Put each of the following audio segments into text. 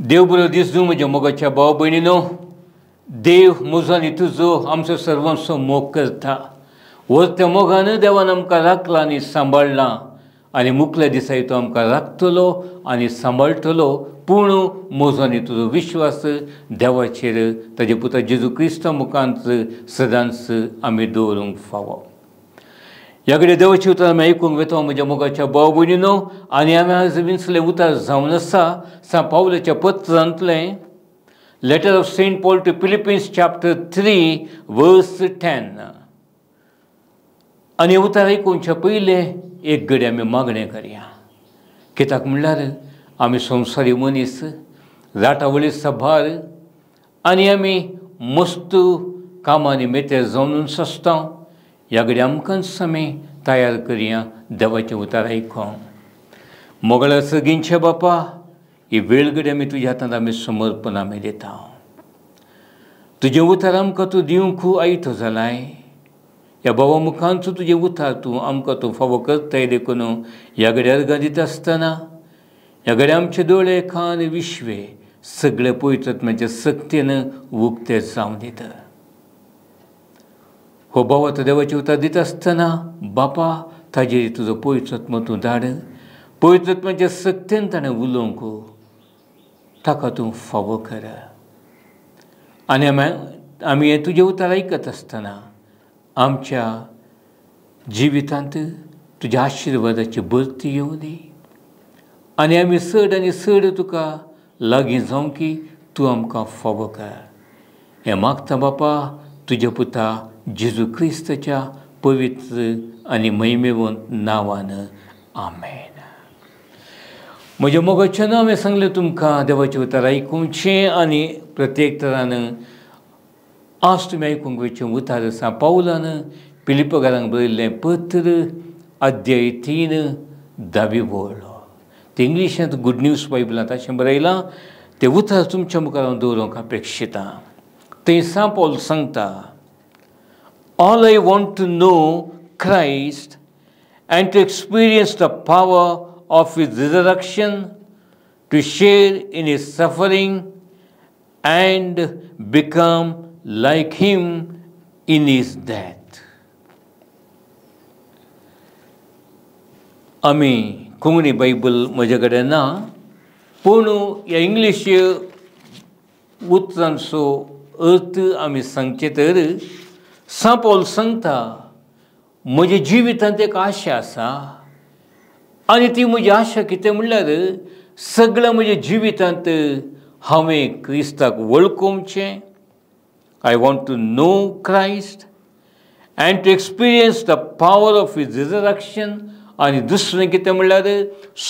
देव बरो दीस दिवं म्हज्या मोगाच्या भाव भयणीनो. देव म्हजो आनी तुजो आमचो सर्वांचो मोग करता. वरत्या मोगान देवान आमकां राखला आनी सांबाळ्ळा आनी मुखल्या दिसाय तो आमकां राखतलो आनी सांबाळटलो. पूण म्हजो आनी तुजो विश्वास देवाचेर ताजे पुता जेजू क्रिस्ता मुखांत सदांच आमी दवरूंक फावो. ह्या कडेन देवाची उतरां आमी आयकूंक वेता म्हज्या मोगाच्या भाव भयणीनो. आनी आमी आज विंचलें उतर जावन आसा सांत पावलाच्या पत्रांतलें letter of Saint Paul to Philippians chapter 3 verse 10. आनी उतर आयकुच्या पयलें एक घडी आमी मागणें करया. कित्याक म्हणल्यार आमी संवसारी मनीस राटावळी सभार आनी आमी मस्त कामांनी मेते जावन सस्ता. ह्या घडी आमकांच आमी तयार करया देवाचें उतर आयकूंक. मोगळा सगळींचे बापा, ही वेळ घडी आमी तुज्या हातांत आमी समर्पण आमी दिता. तुजें उतर आमकां तूं दिवंक आयतो जालाय. ह्या बाबा मुखांचो तुजें उतर तूं आमकां तूं फावो करताय देखून ह्या घडी अर्गां दिता आसतना ह्या घडी आमचे दोळे कान विश्वे सगळे पवित्र सक्तीन उक्ते जावन दिता. हो बाबा तो देवाचें उतर दिता आसतना बापा ताजेर तुजो पवित्र तूं धाड. पवित्र सक्तीन ताणें उलोवंक ताका तूं फावो कर. आनी आमी हें तुजें उतर आयकत आसतना आमच्या जिवितांत तुज्या आशिर्वादाची भरती येवं दी आनी आमी चड आनी चड तुका लागीं जावं की तूं आमकां फावो कर. हें मागता बापा तुज्या पुता जेजू क्रिस्ताच्या पवित्र आनी महिमेवंत नांवान, आमेन. म्हज्या मोगाचें नांव हांवें सांगलें तुमकां देवाचें उतर आयकुचें आनी प्रत्येक तरान आज तुमी आयकूंक वयचें उतर आसा पावलान फिलिप्पकारांक बरयल्लें पत्र अध्याय 3 धावी वळ. तें इंग्लिशांत गुड न्यूज बायबलांत अशें बरयलां. तें उतर तुमच्या मुखार हांव दवरूंक अपेक्षिता. थंय सांत पावल सांगता, All I want to know Christ and to experience the power of His resurrection, to share in His suffering and become like Him in His death. आमी कोंकणी बायबल म्हजे कडेन ना, पूण ह्या इंग्लीश उतरांचो अर्थ आमी सांगचे तर सांत पावल सांगता म्हज्या जिवितांत एक आशा आसा आनी ती म्हजी आशा कितें म्हणल्यार सगळ्या म्हज्या जिवितांत हांवें क्रिस्ताक वळखुचें. I want to know Christ and to experience the power of His resurrection. आनी दुसरें कितें म्हणल्यार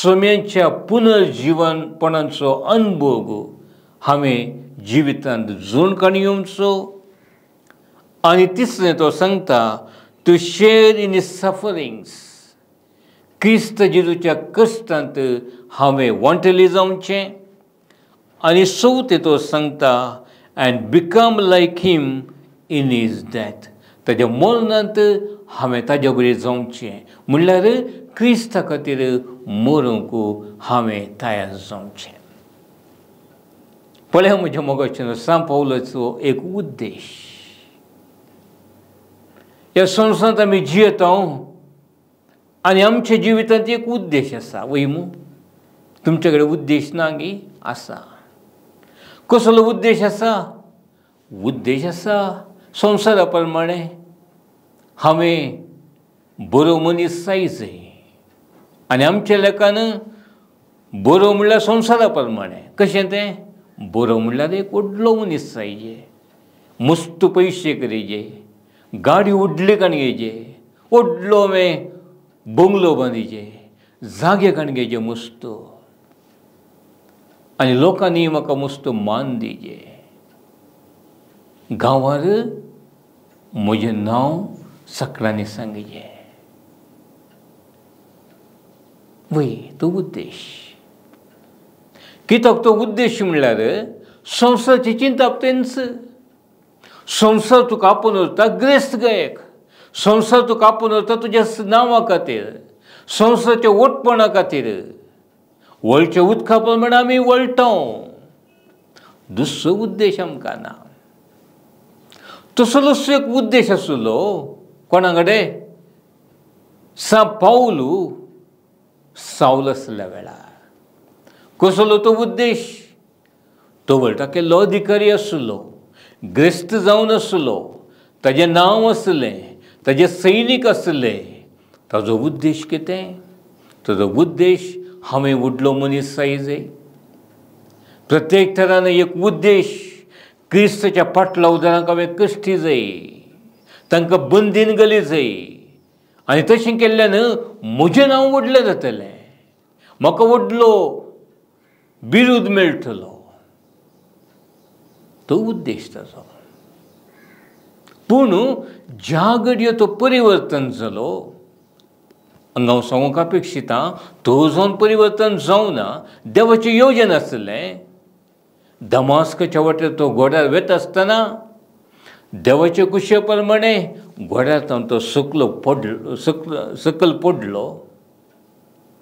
सोम्यांच्या पुनर्जिवनपणाचो अनुभव हांवें जिवितांत जूण काणी येवचो. आनी तिसरें तो सांगता to share in his sufferings. क्रिस्त जेजूच्या कश्टांत हांवें वांटेली जावचें. आनी चवथें तो सांगता and become like him in his death. ताज्या मरणांत हांवें ताज्या बरें जावचें म्हणल्यार क्रिस्ता खातीर मरूंक हांवें तयार जावचें. पळया म्हज्या मोगाचें सांत पावलाचो एक उद्देश. ह्या संवसारांत आमी जियेता आनी आमच्या जिवितांत एक उद्देश आसा. वय मू तुमचे कडेन उद्देश ना गी? आसा. कसलो उद्देश आसा? उद्देश आसा संवसारा प्रमाणे हांवें बरो मनीस जाय. आनी आमच्या लेखान बरो म्हणल्यार संवसारा प्रमाणे कशें तें बरो म्हणल्यार एक व्हडलो मनीस जाय, मस्त पयशे करीजे, गाडी व्हडली काण घेयचे, व्हडलो हांवें बंगलो बांदिचे, जागे काण घेयचे मस्त आनी लोकांनी म्हाका मस्त मान दिजे, गांवार म्हजें नांव सगळ्यांनी सांगिचें. वय तो उद्देश. कित्याक तो उद्देश म्हणल्यार संवसाराची चिंता तेंच. संवसार तुका आपोवन व्हरता ग्रेस्त गायक, संवसार तुका आपोवन व्हरता तुज्या नांवा खातीर, संवसाराच्या वटपणा खातीर. वळच्या उदका प्रमाणे आमी वळटा. दुसरो उद्देश आमकां ना. तसलोच एक उद्देश आसलो कोणा कडेन? सां पावलू सावल आसल्या वेळार. कसलो तो उद्देश? तो वळटा केल्लो अधिकारी आसलो, ग्रेस्त जावन आसलो, ताजें नांव आसलें, ताजे सैनीक आसले. ताजो उद्देश कितें? ताजो उद्देश हांवें व्हडलो मनीस जाय. प्रत्येक तरान एक उद्देश, क्रिस्ताच्या पाटलावदारांक हांवें कश्टी जाय, तांकां बंदीन घाली जाय आनी तशें केल्ल्यान म्हजें नांव व्हडलें जातलें, म्हाका व्हडलो बिरूद मेळटलो. तो उद्देश ताजो. पूण ज्या घडये तो परिवर्तन जालो, हांगा हांव सांगूंक अपेक्षिता, तो जावन परिवर्तन जावना, देवाचें योजन आसलें. दमास्काच्या वाटेर तो घोड्यार वेता आसतना देवाचे कुशे प्रमाणे घोड्यार तो सकलो पडलो, सकल पडलो,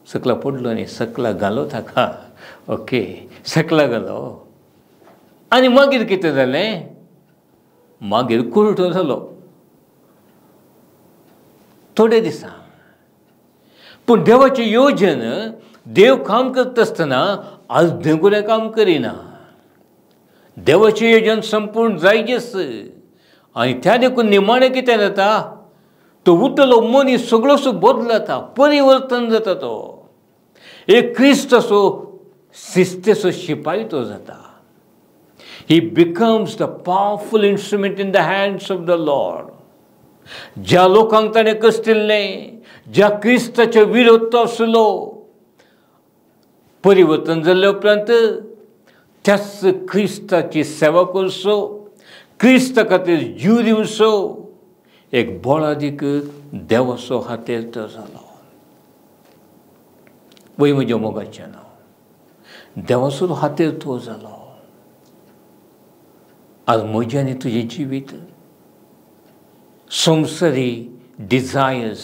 सकला पडलो आनी सकला घालो ताका. ओके, सकला घालो आनी मागीर कितें जालें? मागीर कुरटो जालो थोडे दिसां. पूण देवाचें योजन, देव काम करता आसतना आजदेंकुलें काम करिना. देवाचें योजन संपूर्ण जायजेच आनी त्या देखून निमाणें कितें जाता? तो उठलो मनीस सगळोसो बदलता, परिवर्तन जाता. तो एक क्रिस्त असो शिस्तेचो शिपाय तो जाता. He becomes the powerful instrument in the hands of the Lord. ज्या लोकांक ताणें कश्टिल्लें, ज्या क्रिस्ताचे विरोध तो आसलो, परिवर्तन जाल्ले उपरांत त्याच क्रिस्ताची सेवा करचो, क्रिस्ता खातीर जीव दिवचो एक बळादीक देवाचो हातेर तो जालो. वय म्हज्या मोगाचें नांव, देवाचो हातेर तो जालो. आज म्हजें आनी तुजें जिवीत संवसारी डिजायर्स,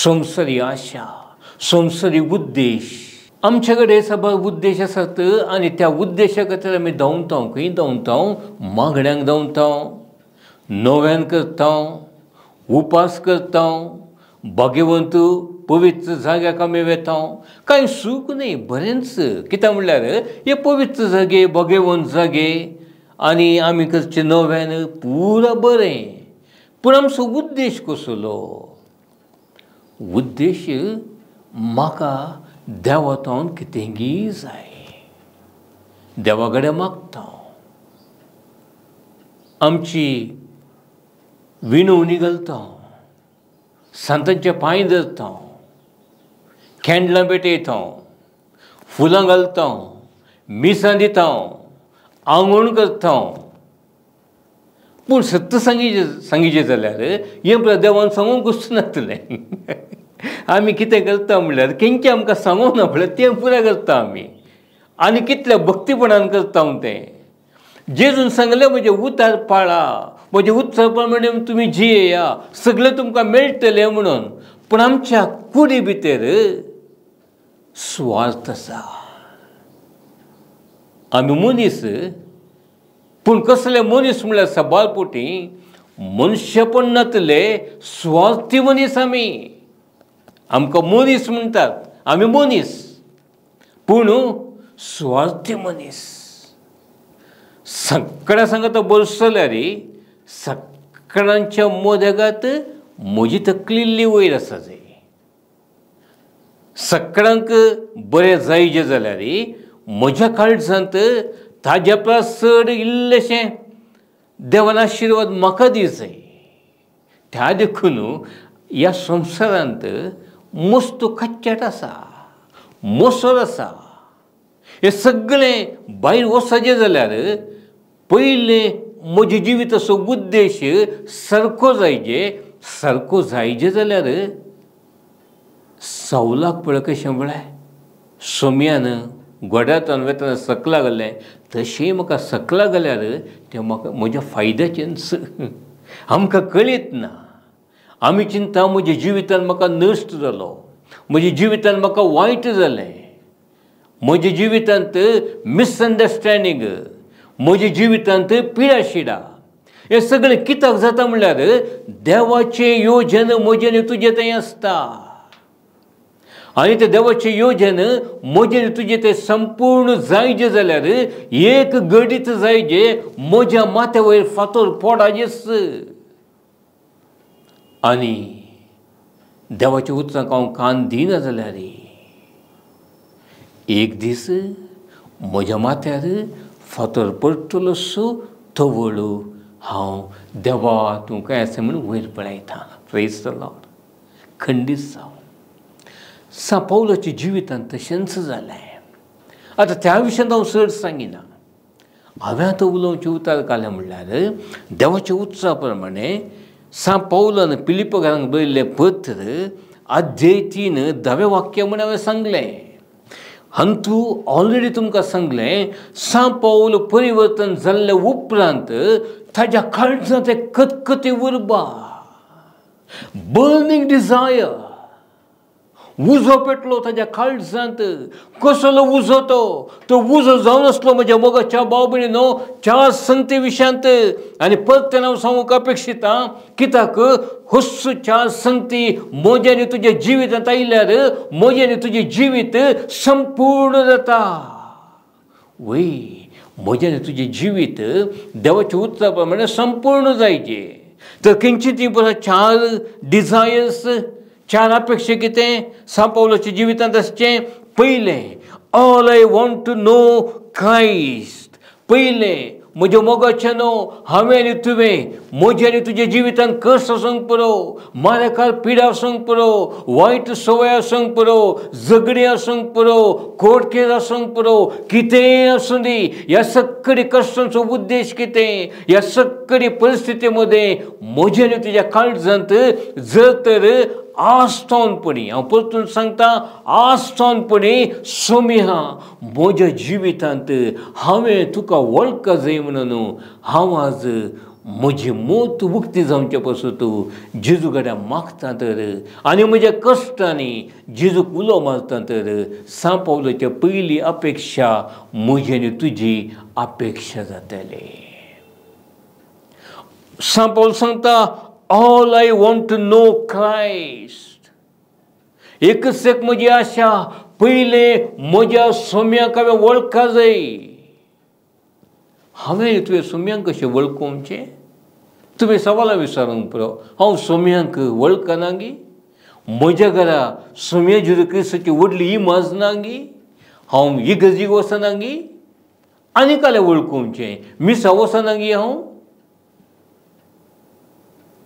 संवसारी आशा, संवसारी उद्देश, आमचे कडेन साबार उद्देश आसात आनी त्या उद्देशा खातीर आमी धांवता. खंय धांवता? मागण्यांक धांवता, नव्यान करता, उपास करता, भाग्यवंत पवित्र जाग्याक आमी वेता. कांय सूख न्हय, बरेंच. कित्याक म्हणल्यार हे पवित्र जागे, भाग्यवंत जागे आनी आमी करचें नव्यान पुरा बरें. पूण आमचो उद्देश कसलो? उद्देश म्हाका देवा कितेंगी जाय, देवा कडेन मागता, आमची विनवणी घालता, सांतांचे पांय धरता, कॅन्डलां पेटयता, फुलां घालता, मिसां दिता, आंगवण करता. पूण सत्य सांगिचें जाल्यार हें देवान सांगूंक नासलें. आमी कितें करता म्हणल्यार केंचे आमकां सांगूंक ना म्हणल्यार तें पुराय करता आमी, आनी कितल्या भक्तीपणान करता तें. जेजून सांगलें म्हजें उतार पाळा, म्हजें उतार प्रमाणे तुमी जियेया, सगळें तुमकां मेळटलें म्हणून. पूण आमच्या कुडी भितर सुवार्थ आसा. आमी मनीस, पूण कसले मनीस म्हणल्यार सबाल पोटी मनशेपण नातले सुवार्थी मनीस आमी. आमकां मनीस म्हणटात, आमी मनीस, पूण सुवार्थी मनीस. सगळ्या सांगता बसल्यार सगळ्यांच्या मोदगात म्हजी तकली इल्ली वयर आसा जाय. सगळ्यांक बरें जायजें जाल्यार म्हज्या काळजांत ताज्या परस चड इल्लेशें देवान आशिर्वाद म्हाका दी जाय. त्या देखून ह्या संवसारांत मस्त कच्चाट आसा, मोसर आसा. हें सगळें भायर वचचें जाल्यार पयलें म्हज्या जिविताचो उद्देश सारको जायजे. सारको जायजे जाल्यार सवलाक पळय कशें म्हळ्यार सोम्यान गोड्यांतल्यान वेतना सकला गेलें तशें म्हाका सकला गेल्यार तें म्हाका म्हज्या फायद्याचेंच. आमकां कळीत ना. आमी चिंता म्हज्या जिवितान म्हाका नश्ट जालो, म्हज्या जिवितान म्हाका वायट जालें, म्हज्या जिवितांत मिसअंडरस्टँडींग, म्हज्या जिवितांत पिडा शिडा हें सगळें कित्याक जाता म्हणल्यार देवाचें योजन म्हजें आनी तुजें थंय आसता आनी तें देवाचें योजन म्हजें आनी तुजें तें संपूर्ण जायजें जाल्यार एक घडीत जायजें म्हज्या माथ्या वयर फातर पडाजेच. आनी देवाच्या उतरांक हांव कान दिना जाल्यार एक दीस म्हज्या माथ्यार फातर पडटलो सो तवळू हांव देवा तूं काय आसा म्हूण वयर पळयता. Praise the Lord. खंडीत जावं. सांत पावलाच्या जिवितांत तशेंच जालें. आतां त्या विशयांत हांव चड सांगिना. हांवें आतां उलोवचें उतर घालें म्हणल्यार देवाच्या उत्सवा प्रमाणे सांत पावलान फिलिप्पकारांक बरयल्लें पत्र अध्याय 3 10वें वाक्य म्हूण हांवें सांगलें. हातूंत ऑलरेडी तुमकां सांगलें सांत पावल परिवर्तन जाल्ले उपरांत ताज्या काळजांत एक कतकती उर्बा, बर्निंग डिजायर, उजो पेटलो ताज्या काळजांत. कसलो उजो तो? तो उजो जावन आसलो म्हज्या मोगाच्या भाव भयणीनो चार संगती विशयांत. आनी परतें हांव सांगूंक अपेक्षिता कित्याक हस्सू चार संगती म्हज्या आनी तुज्या जिवितांत आयल्यार म्हजें आनी तुजें जिवीत संपूर्ण जाता. वय, म्हजें आनी तुजें जिवीत देवाच्या उतरा प्रमाणे संपूर्ण जायचें. तर खंयची ती चार डिजायर्स, चार अपेक्षा कितें सांत पावलाच्या जिवितांत आसचें? पयलें, all I want to know Christ. पयलें म्हज्या मोगाचें न्हू हांवें आनी तुवें म्हजें आनी तुज्या जिवितांत कश्ट आसूंक पुरो, मारेकार पिडा आसूंक पुरो, वायट संवय आसूंक पुरो, झगडीं आसूंक पुरो, कोर्ट केस आसूंक पुरो, कितेंय आसूं दी, ह्या सगळी कश्टांचो उद्देश कितें? ह्या सगळी परिस्थिती मदें म्हजें आनी तुज्या काळजांत जर तर आस्थानपणी, हांव परतून सांगता, आस्थानपणी सोम्या म्हज्या जिवितांत हांवें तुका वळखा जाय म्हणून हांव आज म्हजी मोत उक्ती जावचे पासून जेजू कडेन मागता तर आनी म्हज्या कश्टांनी जेजूक उलो मारता तर सांत पावलाच्या पयली अपेक्षा म्हजी आनी तुजी अपेक्षा जातली. सांत पावल सांगता, all I want to know Christ. एकच एक म्हजी आशा, पयलें म्हज्या सोम्याक हांवें वळखा जाय. हांवें तुवें सोम्यांक कशें वळखोवचें? तुवें सवालां विचारूंक पुरो. हांव सोम्यांक वळखना गी? म्हज्या घरा सोम्या जेजू क्रिस्ताची व्हडली इमाज ना गी? हांव इगर्जीक वचना गी? आनी काल्यार वळखोवचें? मिसा वचना गी हांव?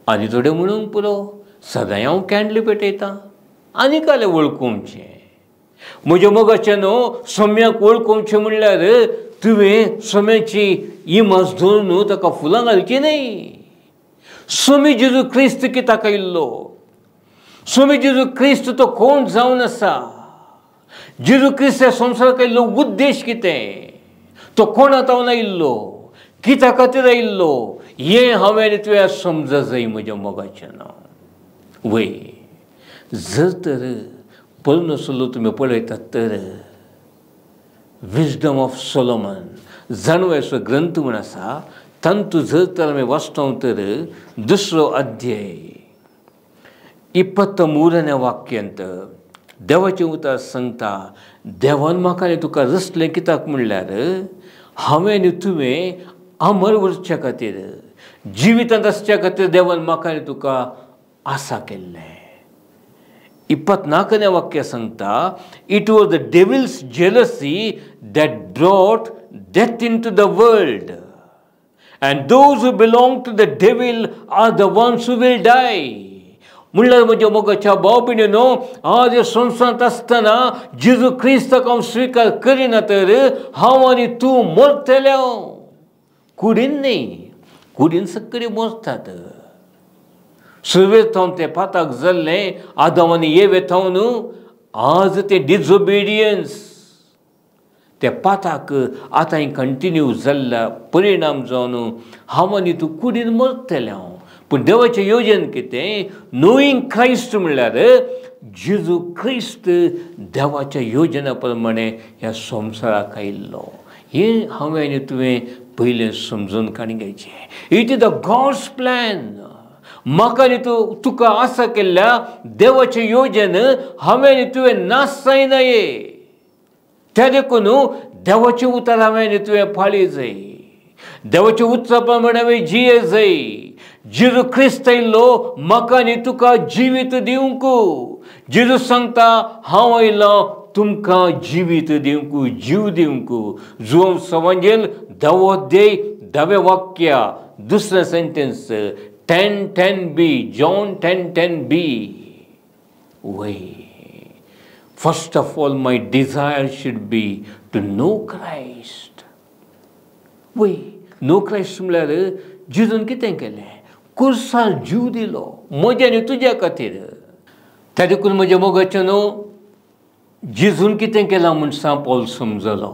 आनी थोडे म्हणूंक पुरो, सदांय हांव कॅन्डल पेटयतां. आनी काल्यार वळखोवचें? म्हज्या मोगाचें न्हू सोम्याक वळखोवचें म्हणल्यार तुवें सोम्याची इमाज धरून ताका फुलां घालचीं न्हय. सोमी जेजू क्रिस्त कित्याक आयिल्लो? सोमी जेजू क्रिस्त तो कोण जावन आसा? जेजू क्रिस्त ह्या संवसाराक आयिल्लो उद्देश कितें? तो कोणा तावन आयिल्लो? कित्या खातीर आयिल्लो? हें हांवें आनी तुवें समजा जाय म्हज्या मोगाचें नांव. वय, जर तर पोरनो सल्लो तुमी पळयतात तर विजडम ऑफ सोलोमन जाणवयाचो ग्रंथ म्हूण आसा, तातूंत जर तर आमी वाचता तर 2 अध्याय 23 वाक्यांत देवाचें उतर सांगता, देवान म्हाका आनी तुका रचलें कित्याक म्हणल्यार हांवें आनी तुवें अमर उरच्या खातीर, जिवितांत आसच्या खातीर देवान म्हाका आनी तुका आसा केल्लें. 24 वाक्य सांगता, it was the devil's jealousy that brought death into the world and those who belong to the devil are the ones who will die. म्हणल्यार म्हज्या मोगाच्या भाव भयणीनो, आज ह्या संवसारांत आसतना जेजू क्रिस्ताक हांव स्विकार करिना तर हांव आनी तूं मरतले. कुडीन न्हय, कुडीन सगळीं मरतात. सुरवेक थावन तें पाताक जाल्लें आदाम आनी एवे थावन आज तें डिजोबिडियन्स ते पाताक आतां कंटिन्यू जाल्ल्या परिणाम जावन हांव आनी तूं कुडीन मरतलें. हांव पूण देवाचें योजन कितें? नोईंग क्रायस्ट म्हणल्यार जेजू क्रिस्त देवाच्या योजना प्रमाणे ह्या संवसाराक आयिल्लो. हें हांवें आनी तुवें पयलें समजून काडून घ्यायचें. It is the God's plan. म्हाका आनी तूं तुका आसा केल्ल्या देवाचें योजन हांवें आनी तुवें नाश जायना ये. त्या देखून देवाचें उतर हांवें आनी तुवें पाळी जाय. देवाचें उतरा प्रमाणे हांवें जिये जाय. जेजू क्रिस्त आयिल्लो म्हाका आनी तुका जिवीत दिवंक. जेजू सांगता हांव आयलो तुमकां जिवीत दिवंक, जीव दिवंक. जुवांव सवांजेल धावो अध्याय धावें वाक्य दुसरें सेंटेन्स 10:10b, John 10:10b. वय, first of all my desire should be to know Christ. वय, नो क्रायस्ट म्हणल्यार जेजून कितें केलें? कुर्सार जीव दिलो म्हज्या आनी तुज्या खातीर. त्या देखून म्हज्या मोगाचें न्हू जेजून कितें केलां म्हूण सांव पावल समजलो.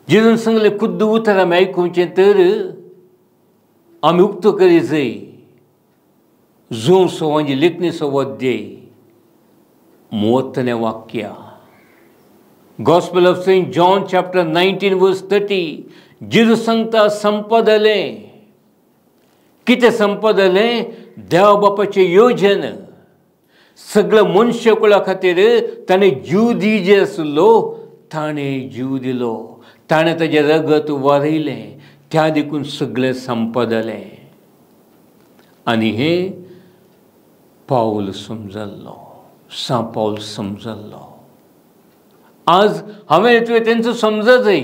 जेजून सांगलें खुद्द उतर आमी आयकुचें तर आमी उक्तो करी जाय. जुवांव सवांजी लेखणी सवाध्याय 30 वाक्य, Gospel of Saint John chapter 19 verse 30. जेजू सांगता संपदलें. कितें संपदलें? देवा बापाचें योजन सगळ्या मनशाकुळा खातीर ताणें जीव दिवचे आसलो, ताणें जीव दिलो, ताणें ताजें रगत वारयलें, त्या देखून सगळें संपदलें. आनी हें पावल समजल्लो, सांव पावल समजल्लो. आज हांवें तुवें तेंचो समज जाय.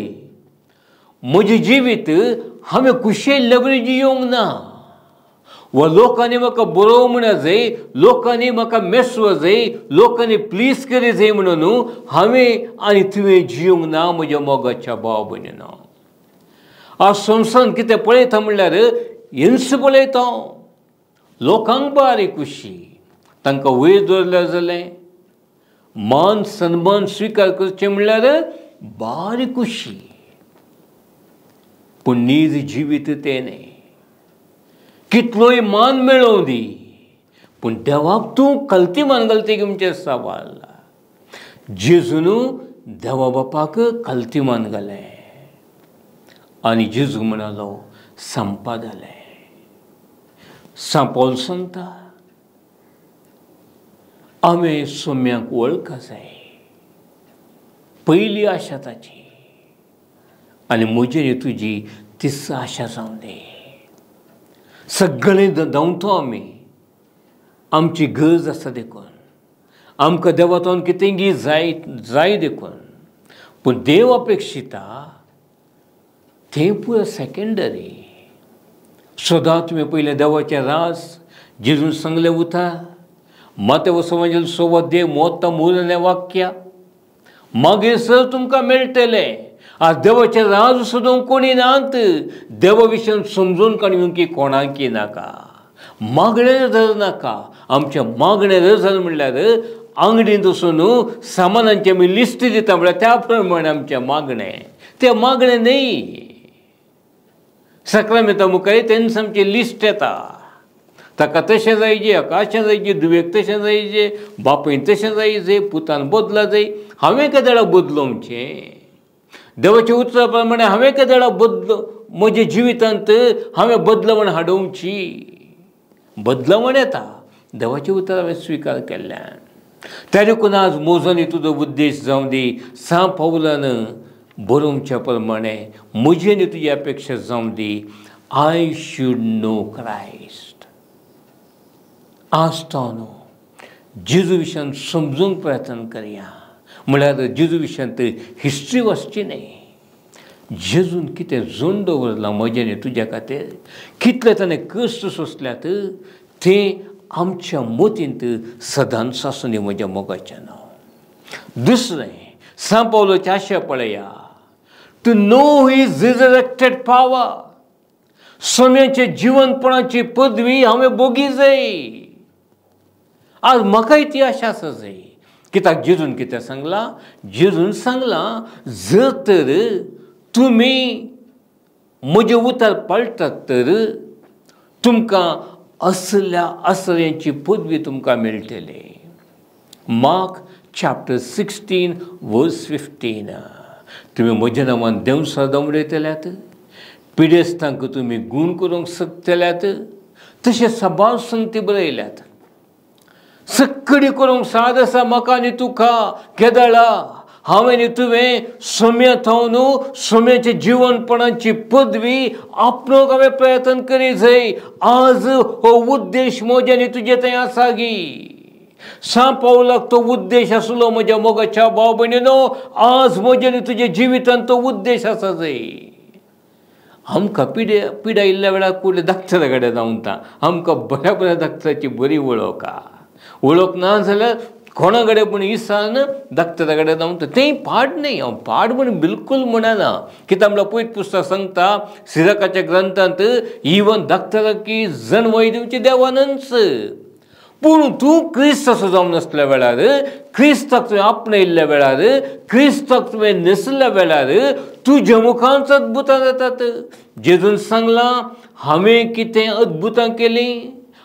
म्हजें जिवीत हांवें खुशयेल्ले बरी जियोंक ना, वा लोकांनी म्हाका बरो म्हणा जाय, लोकांनी म्हाका मेसवा जाय, लोकांनी प्लीज करी जाय म्हणून हांवें आनी तुवें जियोंक ना म्हज्या मोगाच्या भाव भयणीनो. आज संवसारांत कितें पळयता म्हणल्यार हिंस पळयता, लोकांक बारी खुशी, तांकां वयर दवरल्यार जालें, मान सन्मान स्विकार करचें म्हणल्यार बारी खुशी. पूण नीज जिवीत तें न्हय. कितलोय मान मेळोवं दी, पूण देवाक तूं कलती मान घालती म्हणचें सवाल. जेजून देवा बापाक कलती मान घालें आनी जेजू म्हणालो संपा जालें. सांव पावल सांगता आमी सोम्याक वळखा जाय, पयली आशा ताची आनी म्हजी तुजी तीच आशा जावं दी. सगळें धांवतो आमी, आमची गरज आसा देखून, आमकां देवातून कितेंगी जाय जाय देखून. पूण देव अपेक्षिता तें पुरो सेकेंडरी. सदां तुवें पयलें देवाचें रास जेजून सांगलें उता मातेव समाजेल सोवद्ये मोत्ता मूलने वाक्य मागीर सर तुमकां मेळटलें. आज देवाचें राज सोदूंक कोणी नात, देवा विशयान समजून काडूंक की कोणाकी नाका, मागणें धर नाका. आमचें मागणें धर म्हणल्यार आंगडींत वचून सामानांचें आमी लिस्ट दिता म्हणल्यार त्या प्रमाणे आमचें मागणें, तें मागणें न्हय. साक्रामेंता मुखार तेन्ना आमचें लिस्ट येता, ताका तशें जायजे, हाका अशें जायजे, धुवेक तशें जायजे, बापायन तशें जायजे, पुतान बदला जाय. हांवें केदळा बदलोवचें देवाच्या उतरा प्रमाणे, हांवें केदळा बदलो म्हज्या जिवितांत हांवें बदलवण हाडोवची. बदलवण येता देवाचें उतर हांवें स्विकार केल्ल्यान. त्या देखून आज मोजनी तुजो उद्देश जावं दी, सांव पावलान बरोवच्या प्रमाणे म्हजी आनी तुजी अपेक्षा जावं दी, I should know Christ. आज तो न्हू जेजू विशयान समजूंक प्रयत्न करया. म्हळ्यार जेजू विशयांत हिस्ट्री वाचची न्हय, जेजून कितें जोड दवरलां म्हजें आनी तुज्या खातीर, कितले ताणें कश्ट सोंसल्यात तें आमच्या मतींत सदांच आसूं दी म्हज्या मोगाचें नांव. दुसरें सांव पावलाची आशा पळया, to know his resurrected power. सोम्याचे जिवनपणाची पदवी हांवें भोगी जाय. आज म्हाकाय ती आशा आसा जाय. कित्याक जेजून कितें सांगलां? जेजून सांगलां जर तर तुमी म्हजें उतर पाळटात तर तुमकां असल्या आसऱ्यांची पदवी तुमकां मेळटली. Mark chapter 16 verse 15. तुमी म्हज्या नांवान देंवसां दमडयतल्यात, पिडेस्तांक तुमी गूण करूंक शकतल्यात, तशें सबाव संगती बरयल्यात. सक्कडी करूंक साद आसा म्हाका आनी तुका. केदळा हांवें आनी तुवें सोम्या थावन सोम्याच्या जिवनपणाची पदवी आपणूंक हांवें प्रयत्न करी जाय. आज हो उद्देश म्हजे आनी तुजे थंय आसा गी. सां पावलाक तो उद्देश आसलो म्हज्या मोगाच्या भाव भयणीनो, आज म्हजे आनी तुज्या जिवितांत तो उद्देश आसा जाय. आमकां पिडा इल्ल्या वेळार कुडले डाक्टरा कडेन धांवता, आमकां बऱ्या बऱ्या डाक्टराची बरी वळख आहा. वळख ना जाल्यार कोणा कडेन पूण इसान डाक्टरा कडेन धांवता. तें पाड न्हय, हांव पाड म्हूण बिलकूल म्हणना. कित्याक म्हणल्यार पयत पुस्तक सांगता सिराकाच्या ग्रंथांत इवन डाक्टराक जनवय दिवची देवानच. पूण तूं क्रिस्त असो जावन आसल्या वेळार, क्रिस्ताक तुवें आपणयल्ल्या वेळार, क्रिस्ताक तुवें न्हेसल्या वेळार तुज्या मुखांच अद्भुतां जातात. जेजून सांगलां हांवें कितें अद्भुतां केलीं,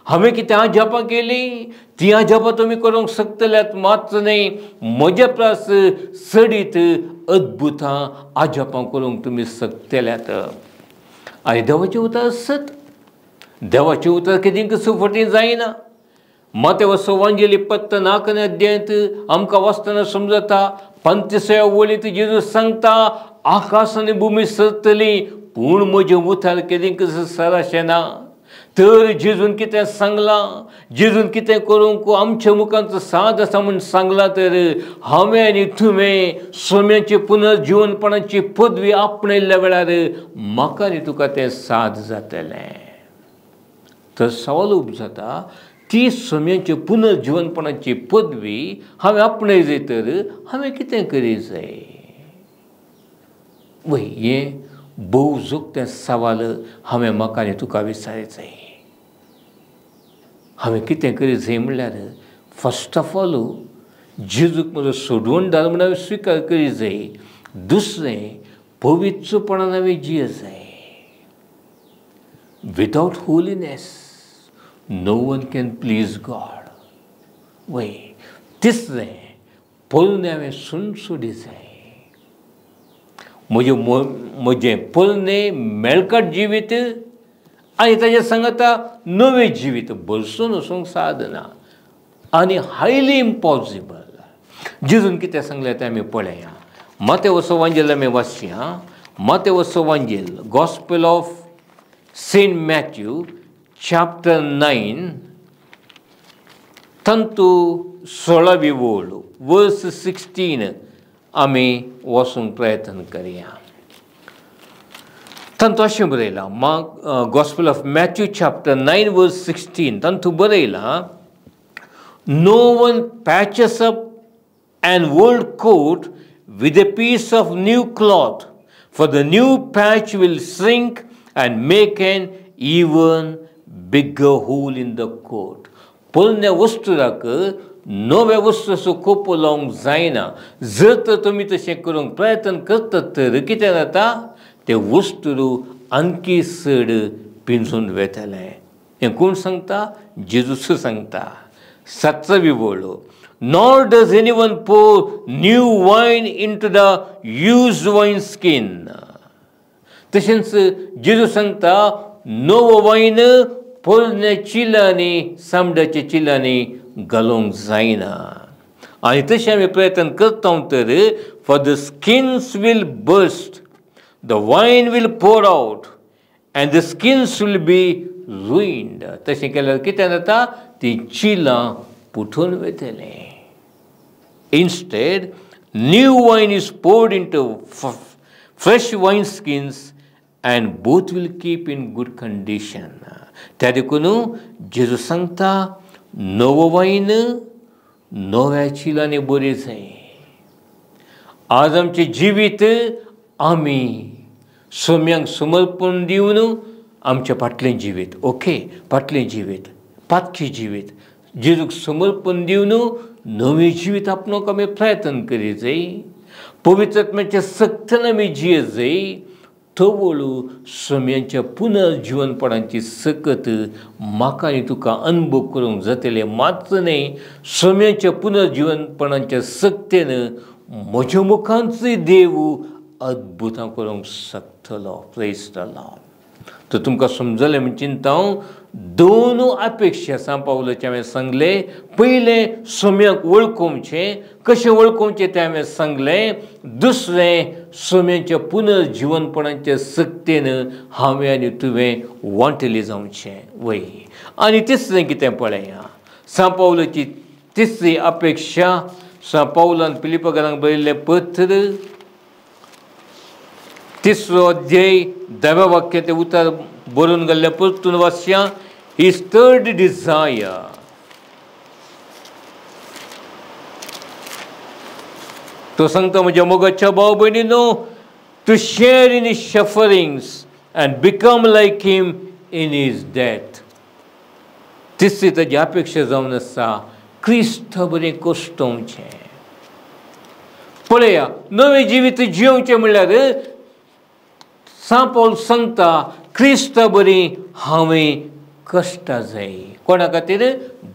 हांवें कितें अजापां केलीं, तीं अजापां तुमी करूंक शकतल्यात मात्र न्हय, म्हज्या प्रास चडीत अद्भुतां अजापां करूंक तुमी शकतल्यात. आनी देवाचें उतर सत, देवाचें उतर केदीं कसो फटी जायना. मातेव वांजेली पत्त नाकन अध्यायांत आमकां वाचतना समजता 35व्या वळींत जेजू सांगता आकाश आनी भुमी सरतली पूण म्हजें उतर केदीं कसो सर ना. तर जेजून कितें सांगलां, जेजून कितें करूंक आमच्या मुखांत साद आसा म्हूण सांगलां, तर हांवें आनी तुवें सोम्याची पुनर्जिवनपणाची पदवी आपणयल्ल्या वेळार म्हाका आनी तुका तें साद जातलें. तर सवाल उब जाता ती सोम्याची पुनर्जिवनपणाची पदवी हांवें आपणय जाय तर हांवें कितें करी जाय? वय हें भोव जोगतें सवाल हांवें म्हाका आनी तुका विचारी जाय. हांवें कितें करी जाय म्हणल्यार फर्स्ट ऑफ ऑल जेजूक म्हजो सोडवणदार म्हूण हांवें स्विकार करी जाय. दुसरें पवित्रपणान हांवें जिये जाय. Without holiness no one can please God. वय तिसरें पोरणे हांवें सुनसुडी जाय. म्हजें म्हजें पोरणें मेळकट जिवीत आनी ताजे सांगता नवें जिवीत भरसून वचूंक सादना आनी हायली इम्पॉसिबल. जेजून कितें सांगलें तें आमी पळया. मातेवसो वांजेल आमी वाचया. मातेवसो वांजेल gospel of Saint Matthew chapter 9 तंतू 16वी वळ वर्स 16 आमी वचूंक प्रयत्न करया. तांतू अशें बरयलां, gospel of Matthew chapter 9 verse 16 तांतू बरयलां, no one patches up an old coat with a piece of new cloth, for the new patch will shrink and make an even bigger hole in the coat. पोरण्या वस्तुराक नव्या वस्तूचो कोपो लावंक जायना. जर तर तुमी तशें करूंक प्रयत्न करतात तर कितें जाता, ते वस्तू आणखी चड पिंजून वेतलें. हें कोण सांगता? जेजूस सांगता. 7वी वळ, nor does anyone pour new wine into the used wine skin. तशेंच जेजू सांगता नवो वायन पोरण्या चिलांनी सामड्याच्या चिलांनी घालूंक जायना. आनी तशें आमी प्रयत्न करता तर for the skins will burst, the wine will pour out and the skins will be ruined. तशें केल्यार कितें जाता, ती चिलां पुठून वतलें. Instead new wine is poured into fresh wine skins and both will keep in good condition. त्या देखून जेजू सांगता नवो वायन नव्या चिलांनी बरी जाय. आज आमचें जिवीत आमी सोम्यांक समर्पण दिवन आमचें फाटलें जिवीत, ओके, फाटलें जिवीत, पातकी जिवीत जेजूक समर्पण दिवन नवें जिवीत आपणूंक आमी प्रयत्न करी जाय. पवित्र आत्म्याच्या सक्तन आमी जिये जाय. तवळू सोम्यांच्या पुनर्जिवनपणाची सकत म्हाका आनी तुका अनुभव करूंक जातलें. मात्र न्हय, सोम्यांच्या पुनर्जिवनपणाच्या सक्तेन म्हज्या मुखांचूय देव अद्भुतां करूंक शकतलो. प्रेज the Lord. तर तुमकां समजलें म्हूण चिंता हांव. दोन अपेक्षा सांत पावलाचें हांवें सांगलें. पयलें सोम्याक वळखोवचें, कशें वळखोवचें तें हांवें सांगलें. दुसरें सोम्याच्या पुनर्जिवनपणाच्या सक्तेन हांवें आनी तुवें वांटली जावचें वय. आनी तिसरें कितें पळया, सांत पावलाची तिसरी अपेक्षा सांत पावलान फिलिप्पकारांक बरयल्लें पत्र तिसरो अध्याय धाव्या वाक्य तें उतर बरोवन घाल्लें परतून वाचया. His third desire, तो सांगता म्हज्या मोगाच्या भाव भयणीनो, to share in his sufferings and become like him in his death. तिसरी ताजी अपेक्षा जावन आसा क्रिस्त बरें कश्टोवचें. पळया, नवें जिवीत जियोवचें म्हणल्यार सांत पावल सांगता क्रिस्त बरी हांवें कश्टां जाय. कोणा खातीर?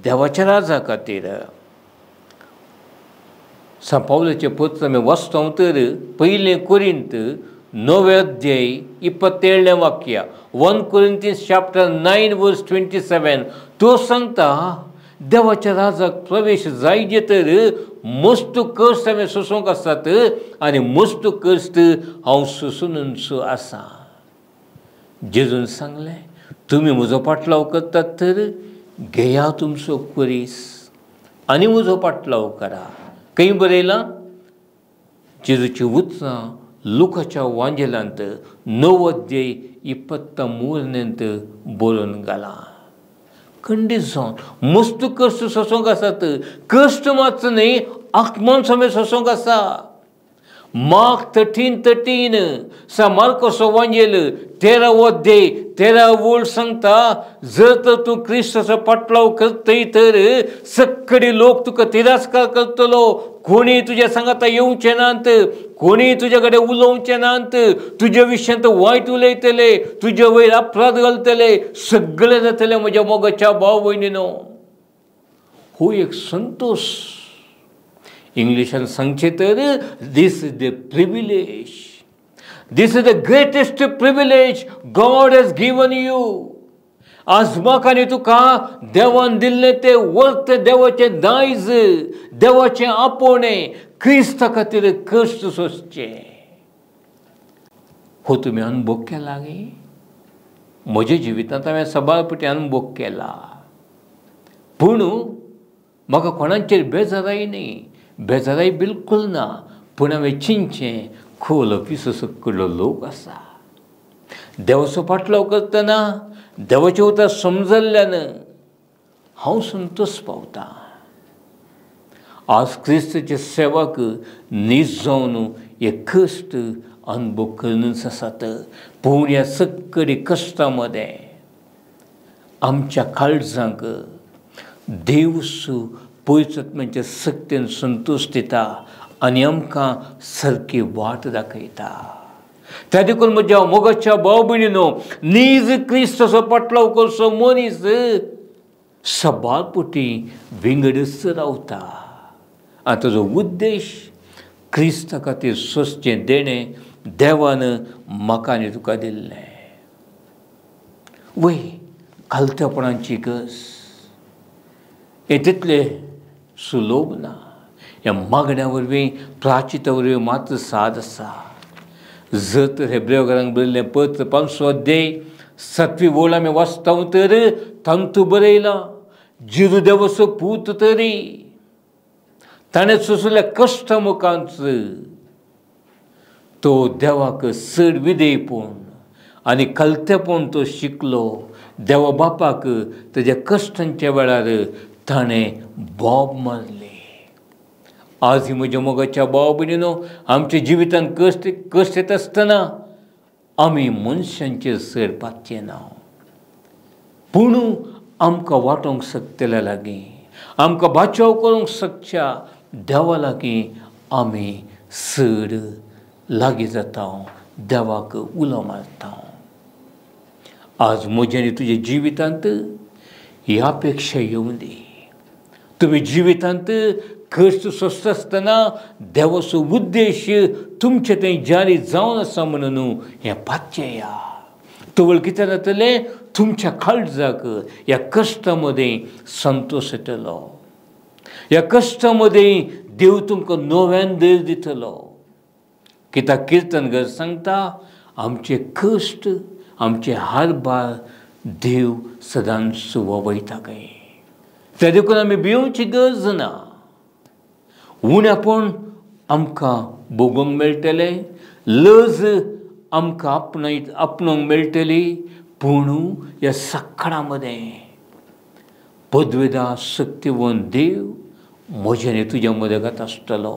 देवाच्या राजा खातीर. सांत पावलाचें पत्र आमी वाचता तर पयलें कोरिंत 9 अध्याय 27 वाक्य, 1 Corinthians chapter 9 verse 27, तो सांगता देवाच्या राजाक प्रवेश जायजे तर मस्त कश्ट हांवें सोसूंक आसात आनी मस्त कश्ट हांव सोसूनच आसा. जेजून सांगलें तुमी म्हजो पाटलाव करतात तर घेया तुमचो खुरीस आनी म्हजो पाटलाव करा. खंय बरयलां? जेजूची उतरां लुकाच्या वांजेलांत 9 अध्याय 23 बरोवन घालां. खंडीत जावन मस्त कश्ट सोसूंक आसात. कश्ट मात्र न्हय, आत्मान समेत सोसूंक आसा. मार्क 13:13, सांत मार्कोसो वांजेल 13 अध्याय 13 वळ सांगता जर तर तूं क्रिस्ताचो पाटलाव करतय तर सक्कडी लोक तुका तिरस्कार करतलो, कोणी तुज्या सांगाता येवचे नात, कोणी तुज्या कडेन उलोवचे नात, तुज्या विशयांत वायट उलयतले, तुज्या वयर अपराध घालतले, सगळें जातलें म्हज्या मोगाच्या भाव भयणीनो. हो एक संतोश. इंग्लिशान सांगचें तर this is the privilege, this is the greatest privilege God has given you. आज म्हाका आनी तुका देवान दिल्लें तें वर्त देवाचें दायज, देवाचें आपोवणें, क्रिस्ता खातीर कश्ट सोंसचें. हो तुमी अनुभव केला गे? म्हज्या जिवितांत हांवें सबार पटी अनुभव केला. पूण म्हाका कोणाचेर बेजाराय न्ही, बेजाराय बिलकूल ना. पूण हांवें चिंतचें खोल पिसो सकलो लोक आसा. देवाचो पाटलाव करतना देवाचें उतर समजल्ल्यान हांव संतोश पावता. आज क्रिस्ताचे सेवाक नीज जावन हे कश्ट अनुभव करूनच आसात. पूण ह्या सक्कडी कश्टां मदें आमच्या काळजांक देव पवित्र सक्तेन संतोश दिता आनी आमकां सारकी वाट दाखयता. त्या देखून म्हज्या मोगाच्या भाव भयणीनो, नीज क्रिस्ताचो पाटलाव करचो मनीस सबार पटी विंगडच रावता आनी ताजो उद्देश क्रिस्ता खातीर सोंसचें देणें देवान म्हाका आनी तुका दिल्लें. वय खालतेपणाची गरज हें तितलें सुलभ ना. ह्या मागण्या वरवीं, प्राचिता वरवीं मात्र साद आसा. जर तर हेब्रेवकारांक बरयल्लें पत्र 5 अध्याय 7वी वळ आमी वाचता तर तांतू बरयलां जेजू देवाचो पूत तरी ताणें सोंसल्या कश्टां मुखांच तो देवाक चड विधेयपण आनी कलतेपण तो शिकलो. देवा बापाक ताज्या कश्टांच्या वेळार ताणें बोब मारली. आज ही म्हज्या मोगाच्या भाव भयणीनो, आमच्या जिवितांत कश्ट कश्ट येता आसतना आमी मनशांचेर चड पातचें ना. पूण आमकां वांटोवंक शकतल्या लागीं, आमकां बाचाव करूंक शकच्या देवा लागीं आमी चड लागीं जाता, देवाक उलो मारता. आज म्हज्या आनी तुज्या जिवितांत ही अपेक्षा येवं दी. तुमी जिवितांत कश्ट सोंसता आसतना देवाचो उद्देश तुमचे थंय जारी जावन आसा म्हणून हें पातयेया. तवळ कितें जातलें, तुमच्या काळजाक ह्या कश्टा मदें संतोश येतलो. ह्या कश्टा मदें देव तुमकां नव्यान धैर्य दितलो. कित्याक किर्तनगर सांगता, आमचे कश्ट आमचे हारभार देव सदांच वयता काय. त्या देखून आमी भिवची गरज ना. उण्यापण आमकां भोगूंक मेळटलें, लज आमकां आपणोवंक मेळटली, पूण ह्या सकाळा मदें पदवेदा शक्तिवंत देव म्हज्या आनी तुज्या मदगत आसतलो,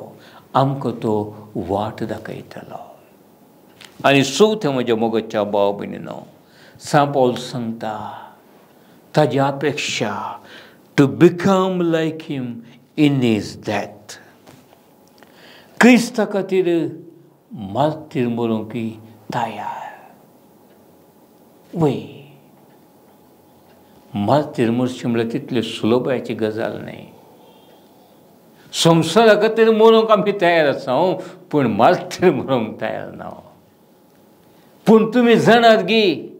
आमकां तो वाट दाखयतलो. आनी चवथें म्हज्या मोगाच्या भाव भयणीनो, सांत पावल सांगता ताजी अपेक्षा to become like him in his death. क्रिस्ता खातीर मार्तीर मरूंक तयार. वय, मार्तीर मरचें म्हणल्यार तितली सुलभायेची गजाल न्हय. संवसारा खातीर मरूंक आमी तयार आसा, पूण मार्तीर मरूंक तयार ना. पूण तुमी जाणात गी,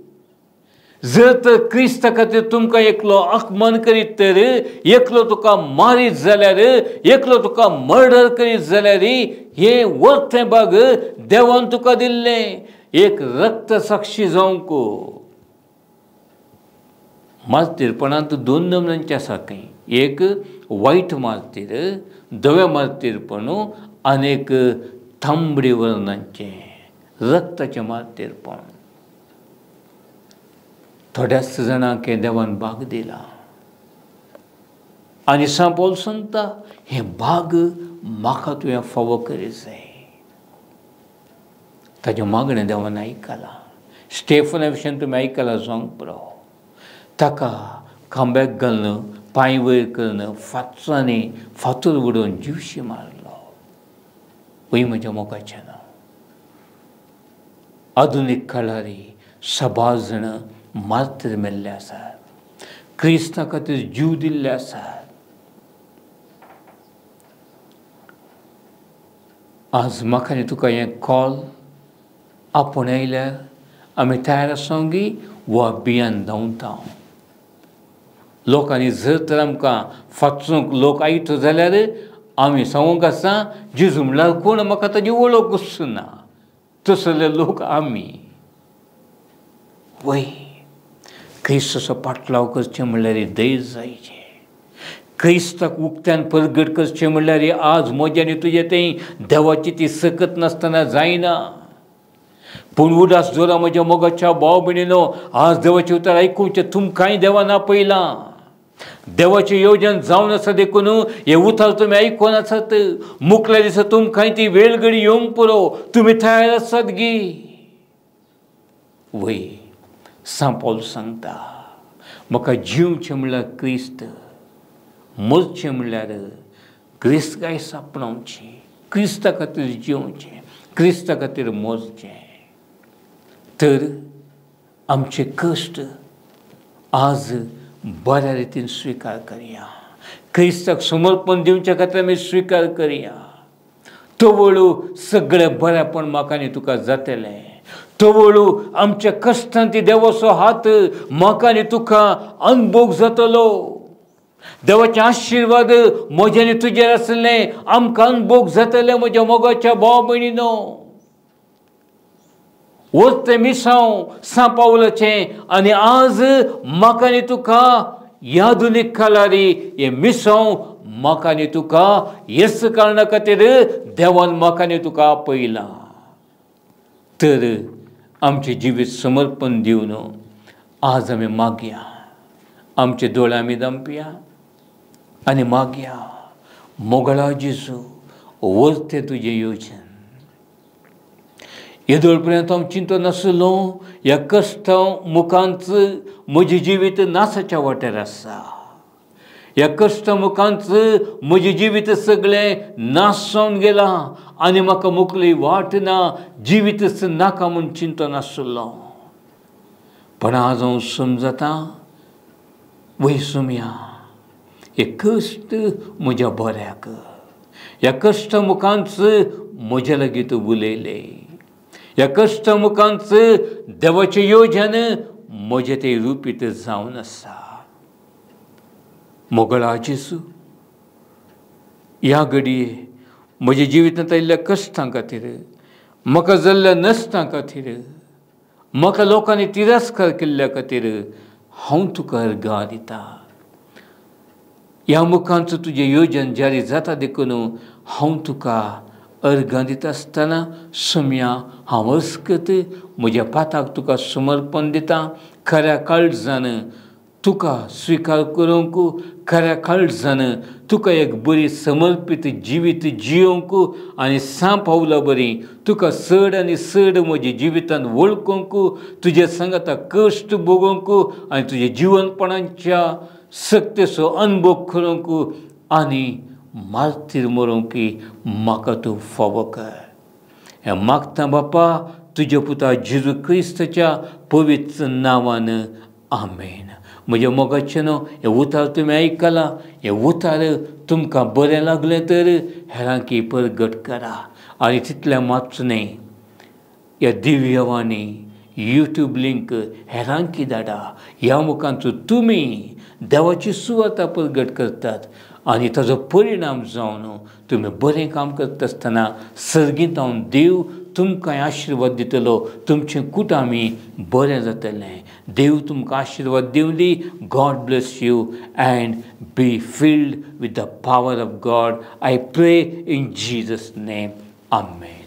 जर तर क्रिस्ता खातीर तुमकां एकलो अपमान करीत तर, एकलो तुका मारीत जाल्यार, एकलो तुका मर्डर करीत जाल्यार, हें वरतें भाग देवान तुका दिल्लें एक रक्त साक्षी जावंक. मार्तीरपणांत दोन नमुन्यांचे आसा खंय, एक वायट मार्तीर, धव्या मार्तीरपण, आनी एक तांबडे वर्णांचें रक्ताचें मार्तीरपण. थोड्याच जाणांक हें देवान भाग दिला. आनी सांत पावल सांगता, हें भाग म्हाका तुवें फावो करीत जाय. ताजें मागणें देवान आयकलां. स्टेफना विशयान तुमी आयकलां जावंक पुरो. ताका खांब्याक घालून, पांय वयर करून, फातरांनी फातर उडोवन जिवशी मारलो. वय म्हज्या मोगाचें ना, आधुनीक काळार साबार जाणां मार्तीर मेल्ले आसात, क्रिस्ता खातीर जीव दिल्ले आसात. आज म्हाका आनी तुका हें कॉल आपोवन आयल्यार आमी तयार आसा गी वा बियान धांवता. लोकांनी जर तर आमकां फातरूंक लोक आयतो जाल्यार आमी सांगूंक आसा, जेजू म्हणल्यार कोण म्हाका ताजी वळखूच ना, तसले लोक आमी. वय, क्रिस्ताचो पाटलाव करचें म्हणल्यार धैर्य जायचें. क्रिस्ताक उक्त्यान परगट करचें म्हणल्यार आज म्हज्या आनी तुजें तें देवाची ती सकत नासतना जायना. पूण उदास दवरा म्हज्या मोगाच्या भाव भयणीनो, आज देवाचें उतर आयकुचें तुमकांय देवान आपयलां. देवाचें येवजण जावन आसा देखून हें उतर तुमी आयकून आसात. मुखल्या दिसा तुमकांय ती वेळ घडी येवंक पुरो, तुमी तयार आसात गी. वय, सांत पावल सांगता, म्हाका जिवचें म्हणल्यार क्रिस्त, मरचें म्हणल्यार क्रिस्त गायस आपणावचें, क्रिस्ता खातीर जिवचें, क्रिस्ता खातीर मरचें. तर आमचे कश्ट आज बऱ्या रितीन स्विकार करया, क्रिस्ताक समर्पण दिवच्या खातीर आमी स्विकार करया. तवळू सगळें बरेंपण म्हाका आनी तुका जातलें. तवळू आमच्या कश्टांत देवाचो हात म्हाका आनी तुका अनभोग जातलो. देवाचे आशिर्वाद म्हज्या आनी तुजेर आसलें आमकां अनभोग जातलें म्हज्या मोगाच्या भाव भयणीनो. वचतें मिसांव सांत पावलाचें आनी आज म्हाका आनी तुका ह्या आधुनीक काळारी हें मिसांव म्हाका आनी तुका येस कारणा खातीर देवान म्हाका आनी तुका आपयलां. तर आमचें जिवीत समर्पण दिवन आज आमी मागया, आमचे दोळे आमी दमपया आनी मागया, मोगळा जेजू वरतें तुजें येवजण. येदोळ पर्यंत हांव चिंतो नासलो, ह्या कश्टां मुखांत म्हजें जिवीत नासाच्या वाटेर आसा. ह्या कश्टां मुखांत म्हजें जिवीत सगळें नाश जावन गेलां आनी म्हाका मुखली वाट ना, जिवीतच नाका म्हूण चिंतो नासलो. पण आज हांव समजता, वय सोम्या, हे कश्ट म्हज्या बऱ्याक. ह्या कश्ट मुखांच म्हज्या लागीं तूं उलयलें, ह्या कश्ट मुखांच देवाचें योजन म्हजें तें रुपीत जावन आसा. मोगळा जेजू, ह्या घडये म्हज्या जिवितांत आयिल्ल्या कश्टां खातीर, म्हाका जाल्ल्या नश्टां खातीर, म्हाका लोकांनी तिरस्कार केल्ल्या खातीर हांव तुका अर्गां दितां. ह्या मुखांचो तुजें योजन जारी जाता देखून हांव तुका अर्गां दिता आसतना सोम्या हांव अस्कत म्हज्या पाताक तुका समर्पण दितां. खऱ्या काळजान तुका स्विकार करूंक, खऱ्या काळजान तुका एक बरी समर्पीत जिवीत जियोंक आनी सा पावला बरी तुका चड आनी चड म्हज्या जिवितांत वळखूंक, तुज्या सांगाता कश्ट भोगूंक आनी तुज्या जिवनपणाच्या सक्तेचो अनुभव करूंक आनी मार्तीर मरूंक म्हाका तूं फावो कर. हें मागता बापा तुज्या पुता जेजू क्रिस्ताच्या पवित्र नांवान, आमेन. म्हज्या मोगाचें न्हू हें उतार तुमी आयकलां, हें उतार तुमकां बरें लागलें तर हेरांकी परगट करा. आनी तितलें मात न्हय, ह्या दिव्यवाणी यूट्यूब लिंक हेरांकी धाडा. ह्या मुखांचो तुमी देवाची सुवाता परगट करतात आनी ताजो परिणाम जावन तुमी बरें काम करता आसतना सर्गींत देव तुमकां आशिर्वाद दितलो, तुमचें कुटामी बरें जातलें. देव तुमकां आशिर्वाद दिवंदी. God bless you and be filled with the power of God. I pray in Jesus name, amen.